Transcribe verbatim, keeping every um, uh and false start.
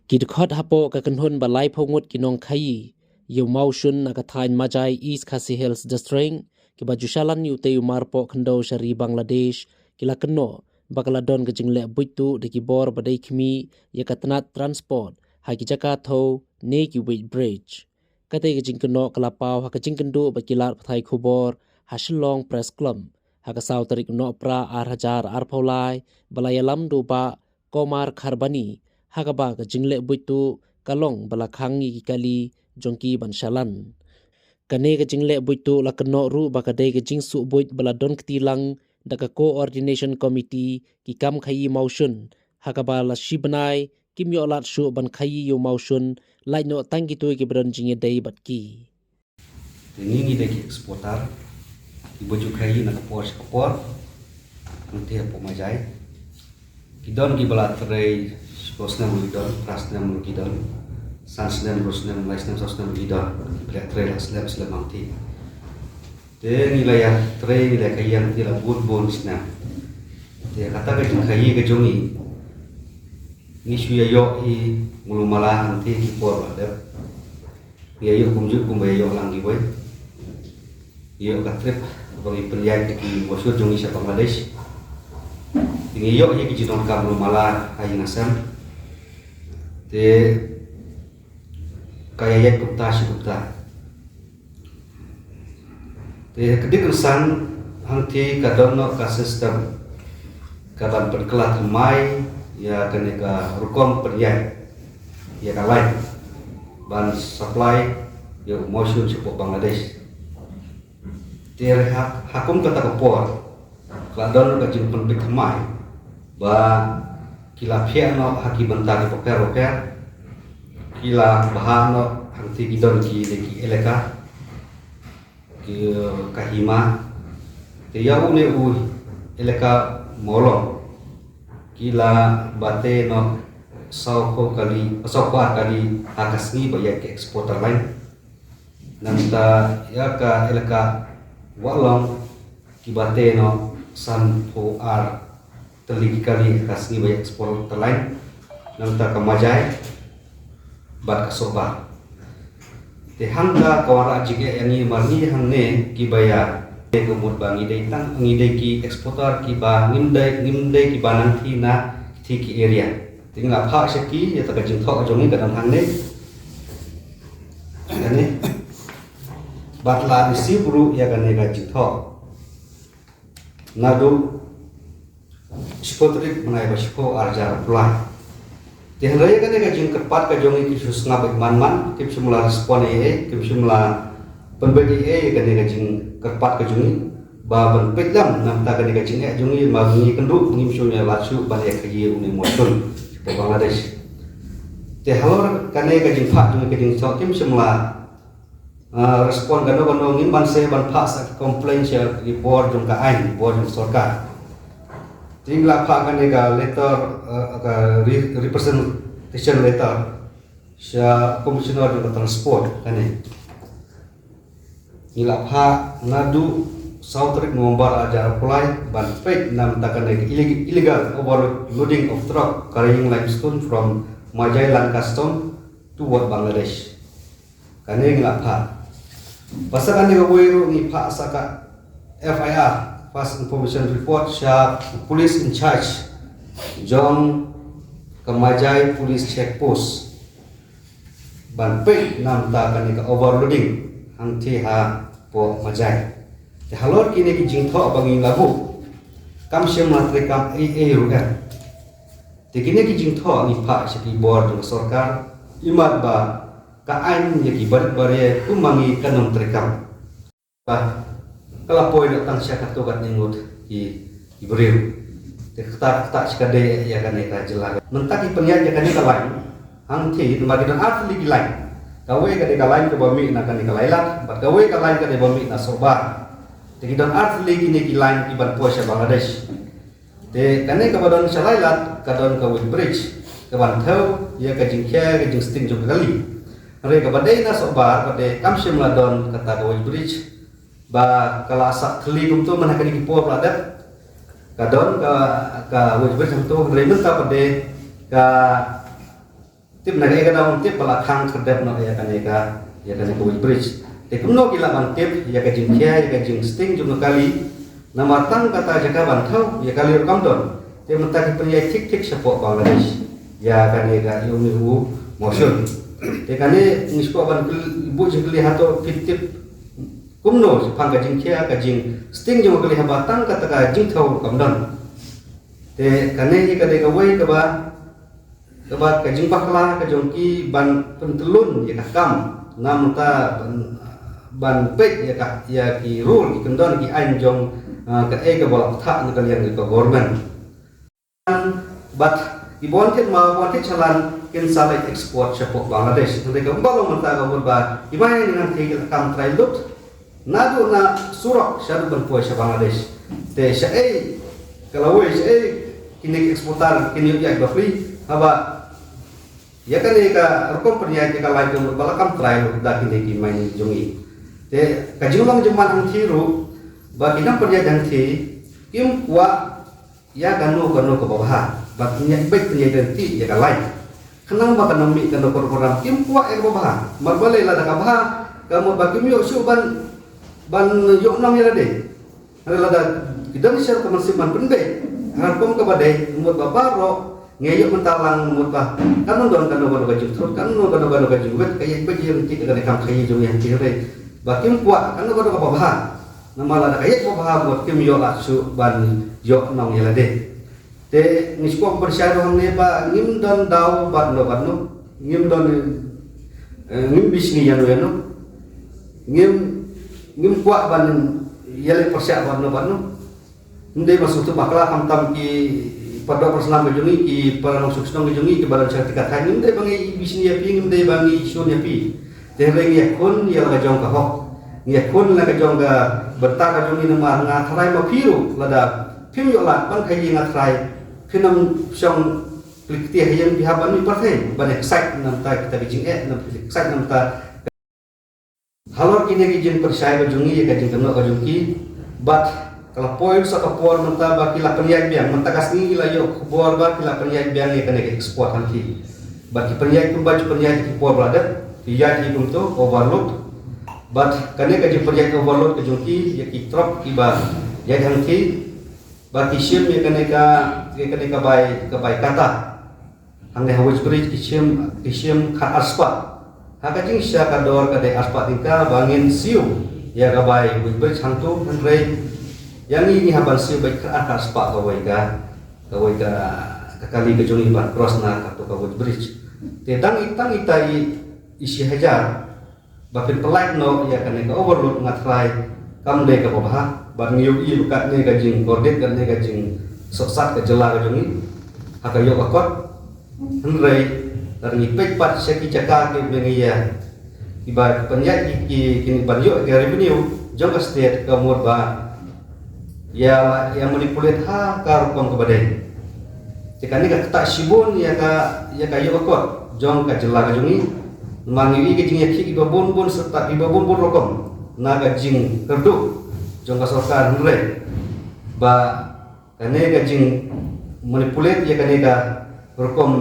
Ki dkhot hapoh ka kynhun ba laiphew ngut ki nongkhaii ïa u mawshun na ka thaiñ Majai, East Khasi Hills District, kiba ju shalan ïa utei u marpoh khyndew sha ri Bangladesh, ki la kynnoh ba ka la don ka jingleh buit tuh da ki bor ba dei khmih ïa ka tnat transport ha ki jaka thew ne ki weight bridge. Katei ka jingkynnoh ka la paw ha ka jingkynduh bad ki lad pathai khubor ha Shillong Press Club ha ka saw tarik u Nohprah ar hajar arphew lai, ba la ïalam da u Bah Komar Kharbani, ha kaba ka jingleh buit tuh ka long ba la khang ïa ki kali jong ki ban shalan. Kane ka jingleh buit tuh la kynnoh ruh ba ka dei ka jingsuh buit ba la don kti lang da ka Coordination Committee ki kam khaii mawshun, ha kaba la shi bnai kim ïoh lad shuh ban khaii ïa u mawshun, lait noh tang kito kiba don jingïadei bad ki. Te ngi ngi dei ki exporter kiba ju khaii na ka por sha ka por. Ngi te hapoh Majai ki don kiba la trei shiphew snem ruh ki don, phra snem ruh ki don, san snem, hynriew snem, lai snem, saw snem ruh ki don. Kiba la trei la slem slem hangtei. Te ngi la ïa trei, ngi la ïa khaii hangtei la bun bun snem. Te kata ka jingkhaii ka jong ngi, ngi shu ïa ïoh hi mulu mala hangtei ki por ba la dep. Ngi ïa ïoh kumjuh kumba ïa ïoh lang kiwei. Ngi ïoh ka trip ba ngi pynïaid da ki mawshun jong ngi sha Bangladesh. Te ngi ïoh hi ki jingdonkam mulu mala ha ïing ha sem. Te ka ïa ïaid kumta shi kumta. Te ka dei kynsan hangtei ka don noh ka system ka ban pynkylla thymmai ïa kane ka rukom pynïaid ïa ka lain ban supply ïa u mawshun shapoh Bangladesh. Te ha, ha kum kata ka por ka la don ka jingpynbeit thymmai ba ki la phiah noh ha ki bynta ki bapher bapher, ki la bha noh hangtei ki don ki, ki elaka, ki, ka hima. Te ïa une u elaka Mawlong ki la bate noh sawphew kali, sawphew ar kali ha ka sngi ba ïaid ka exporter line. Nangta ïa ka elaka Wahlong ki bate noh sanphew ar tylli ki kali ha ka sngi ba ïaid exporter line. Nangta ka Majai bad ka Sohbar. Te hangta ka wanrah jingeh ïa ngi, namar ngi hangne kiba ïa, te ka mut ba ngi dei tang, ngi dei ki exporter kiba, ngim dei, ngim dei kiba nang thie na thie ki area. Te ngi la phah sha ki ïa kata ka jingthoh jong ngi ka don hangne. Kane. Bad la receive ruh ïa kane ka jingthoh naduh shiphew tarik bnai ba shiphew, ar hajar arphew lai. Te hynrei ïa kane ka jingkyrpad ka jong ngi kim shu sngap beit man man, kim shym la respond ei ei, kim shym la pynbeit ei ei ïa kane ka jingkyrpad ka jong ngi ba ban peit lang na bynta kane ka jingeh jong ngi, ba ngi kynduh ngim shym ïa lad shuh ban ïa khaii une u mawshun shapoh Bangladesh. Te halor kane ka jingphah jong ngi ka jingthoh kim shym la, ah, respond kano kano, ngim banse ban phah sa ki complaint sha ki bor jong ka aiñ, bor jong sorkar. Te ngi la phah kane ka letter, ah, ka re-, representation letter sha Commissioner jong ka Transport kane. Ngi la phah naduh saw tarik November ar hajar arphew lai ban peit na bynta kane ka illeg-, illegal overloading of truck carrying limestone from Majai Land Custom toward Bangladesh. Kane ngi la phah. Bad sa kane kawei ruh ngi phah sa ka F I R, First Information Report, sha Police in Charge jong ka Majai Police Check Post ban peit na bynta kane ka overloading hangtei hapoh Majai. Te halor kine ki jingthoh ba ngi la buh, kam shym la treikam ei ei ruh em. Te kine ki jingthoh ngi phah sha ki bor jong ka sorkar, imat ba ka aiñ ïa ki barit barie kum ma ngi kan ym treikam. Ba ka la poi noh tang sha katto katne ngut ki, ki briew. Te kata, kata shi ka dei ïa kane ka jylla. Mynta ki pynïaid ïa kane ka lain hangtei, namar ki don ar tylli ki lain. Kawei ka dei ka lain kaba mih na kane ka Lailat, bad kawei ka lain ka dei ba mih na Sohbar. Te ki don ar tylli kine ki lain ki ban poi sha Bangladesh. Te kane kaba don sha Lailat ka don ka weight bridge ka ban thew ïa ka jingkhia ka jingsting jong ka kali. Hynrei kaba dei na Sohbar pat de kam shym la don kata ka weight bridge, ba ka la sak thylli kumto, man ha kine ki por ba la dep ka don ka, ka weight bridge hangto, hynrei mynta pat de ka Tip na ka ïa ka daw tip ba la khang khyrdep noh ïa kane ka, ïa kane ka weighbridge. Te kumno ki lah ban tip ïa ka jingkhia ïa ka jingsting jong ka kali. Namar tang kata jaka ban thaw ïa ka kali ruh kam don. Te mynta ki pynïaid thik thik shapoh Bangladesh ïa kane ka ïa une u mawshun. Te kane ngi shu kwah ban kylli, buh jingkylli, hato phi tip kumno shaphang ka jingkhia ka jingsting jong ka kali haba tang kata ka jingthaw ruh kam don. Te kane hi ka dei kawei kaba, kaba ka jingbakla ka jong ki ban pyntlun ïa ka kam, namar ta ban, ban peit ïa ka, ïa ki rule, ki kyndon, ki aiñ jong, ah, kaei kaba la pynthah na ka liang jong ka government. Bad ki bun thied maw, bun thied shalan kin sa leit export shapoh Bangladesh. Hynrei kumba long mynta ka mut ba i mai ni ngan thei ka kam trai lut. Naduh na surok shaduh ban poi sha Bangladesh. Te shaei ka lawei, shaei kine ki exporter kin ïoh ïaid bapli, haba ïa kane ka rukom pynïaid ïa ka lai ka mut ba la kam trai lut da kine ki mai ni jong i. Te ka jinglong jingman hangthie ruh ba ki nongpynïaid hangthie kim kwah ïa kano kano kaba bha. Bad pynïaid beit, pynïaid lynti ïa ka lai. Khnang ba kan ym mih kano kano ka ram, kim kwah ïa kaba bha. Namar balei? Lada ka bha ka mut ba kim ïoh shuh ban, ban ïoh nong ïa lade. Hynrei lada ki don sha ka mynsiem ban pynbeit ha ka rukom kaba dei, mut ba baroh ngi ïoh mynta lang, mut ba kan ym don kano kano ka jingthut, kan ym don kano kano ka jingwit, ka ïaid beit ïa lynti ka, ka kam khaïi jong ngi hangthie. Hynrei ba kim kwah kano kano kaba bha. Namar lada ka ïaid ba bha mut kim ïoh lad shuh ban ïoh nong ïa lade. Te ngi shu kwah ban pynshai ruh hangne ba ngim don daw bad no bad no. Ngim don, eh, ngim bishni ïano ïano. Ngim, ngim kwah ban ïaleh pyrshah bad no bad no. Ym dei ban sngewthuh bakla, khamtam ki para doh para snam ka jong ngi, ki para nongshong shnong ka jong ngi kiba don sha ka tikat thaiñ. Ngim dei ba ngi bishni ïa phi, ngim dei ba ngi shun ïa phi. Te hynrei ngi ïakhun ïa la ka jong ka hok, ngi ïakhun la ka jong ka bynta ka jong ngi. Namar nga tharai ma phi ruh, lada phim ïoh lad ban khaïi, nga tharai phin ym shong klik kti ha ïing, phi hap ban mih pyrthei ban excite na bynta kita ki jingeh, na bynta excite na bynta. Halor kine ki jingpynshai ka jong ngi, ka jingkynnoh ka jong ki, bad ka la poi sa ka por mynta ba ki la pynïaid biang. Mynta ka sngi la ïoh khubor ba ki la pynïaid biang ïa kane ka export hangthie. Bad ki pynïaid kumba ki pynïaid ki por ba la dep, ki ïaid hi kumto, overload. Bad kane ka jingpynïaid overload ka jong ki ïa ki truck kiba ïaid hangthie, ba ki shim ïa kane ka, ïa kane ka bai, ka bai kata. Hangne ha weighbridge ki shim, ki shim khat arspah. Ha ka jingshisha ka dor ka dei arspah tyngka, ba ngin siew ïa ka bai weighbridge hangto, hynrei ïa ngi ngi hap ban siew beit khat arspah kawei ka, kawei ka, ka kali ka jong ngi ban cross na kato ka weighbridge. Te tang i, tang ita i, i shi hajar ba phin pynlait noh ïa kane ka overload, nga tharai kam dei kaba bha. Bad ngi ïohi ba katne ka jingkordit, katne ka jingsohsat ka jylla ka jong ngi ha ka ïoh ka kot. Hynrei lada ngi peit pat sha ki jaka kiba ngi ïa, kiba pynïaid ki, ki, kine ban ïoh ka revenue jong ka state, ka mut ba ïa, ïa manipulate ha ka rukom kaba dei. Te kane ka ktah shibun ïa ka, ïa ka ïoh ka kot jong ka jylla ka jong ngi. Namar ngi ïohi ka jingïakhih kiba bun bun serta kiba bun bun rukom na ka jingkyrduh jong ka sorkar, hynrei ba kane ka jingmanipulate ïa kane ka rukom